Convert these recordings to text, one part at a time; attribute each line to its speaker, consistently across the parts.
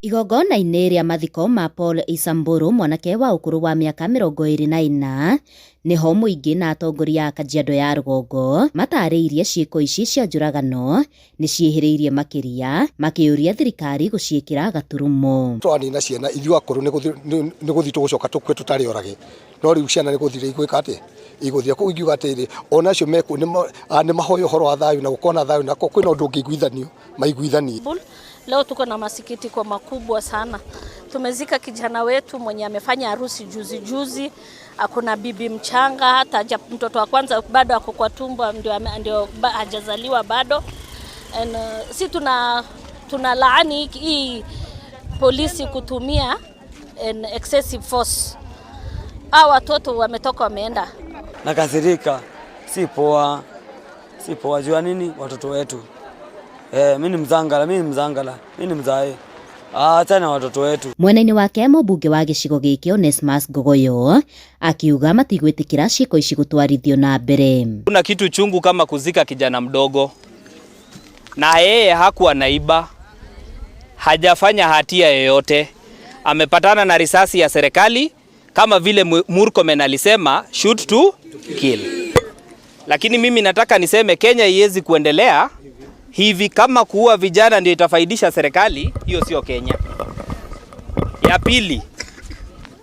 Speaker 1: Igongona-inĩ rĩa mathiko ma Paul Isamburu, mwanake wa ũkũrũ wa mĩaka 24, nĩho mũingĩ na atongoria a Kajiado ya rũgongo matarĩirie ciĩko ici cia njũragano nĩ ciĩhĩrĩirie makĩria, makĩũria thirikari gũciĩkĩra gaturumo.
Speaker 2: Twanina ciana ithuĩ akũrũ nĩ gũthiĩ tũgũcoka tũkue tũtarĩ orage, no rĩu ciana nĩ gũthira igwĩka atĩa, igũthira. Koguo ingiuga atĩrĩ, ona acio mekuo nĩ mahoya ũhoro wa thayũ na gũkorwo na thayũ, na kwĩna ũndũ ũngĩiguithanio maiguithanie.
Speaker 3: Leo tuko na masikitiko makubwa sana. Tumezika kijana wetu mwenye amefanya harusi juzi juzi, akona bibi mchanga, hata mtoto wa kwanza bado ako kwa tumbo, ndio hajazaliwa bado. And si tuna laani hii polisi kutumia an excessive force. Hao watoto wametoka wameenda.
Speaker 4: Nakasirika, si poa, si poa. Jua nini watoto wetu. Mimi ni mzangala, mimi ni mzangala, mimi ni mzae. Acha na watoto wetu.
Speaker 1: Mwena-inĩ wake, mũmbunge wa gĩcigo gĩkĩ Onesmus Ngogoyo akiuga matigwĩtĩkĩra ciĩko ici gũtwarithio na mbere.
Speaker 5: Kuna kitu chungu kama kuzika kijana mdogo, na yeye hakuwa naiba, hajafanya hatia yoyote, amepatana na risasi ya serikali kama vile Murkomen alisema, "Shoot to kill." Lakini mimi nataka niseme Kenya iwezi kuendelea hivi. Kama kuua vijana ndio itafaidisha serikali, hiyo sio Kenya. Ya pili,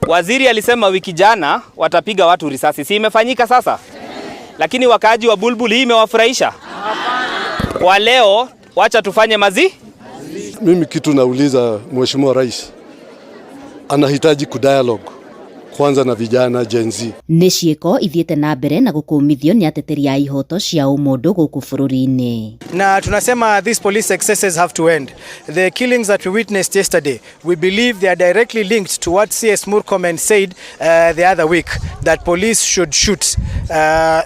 Speaker 5: waziri alisema wiki jana watapiga watu risasi, si imefanyika sasa? Lakini wakaaji wa Bulbul, hii imewafurahisha? Kwa leo, wacha tufanye mazi.
Speaker 6: Mimi kitu nauliza Mheshimiwa Rais, anahitaji kudialogue kwanza na vijana Gen Z.
Speaker 1: Nĩ ciĩko ithiĩte na mbere na gũkũmithio nĩ ateteri a ihoto cia ũmũndũ gũkũ bũrũri-inĩ.
Speaker 7: Na tunasema these police excesses have to end. The killings that we witnessed yesterday, we believe they are directly linked to what CS Murkomen said the other week, that police should shoot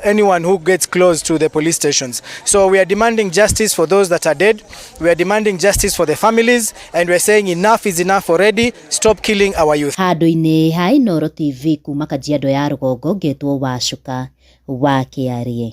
Speaker 7: anyone who gets close to the police stations. So we are demanding justice for those that are dead. We are demanding justice for the families, and we are saying enough is enough already. Stop killing our youth.
Speaker 1: Handũ-inĩ ha Inooro TV kuma Kajiado ya rũgongo, ngetwo Wacuka wa Kĩarie.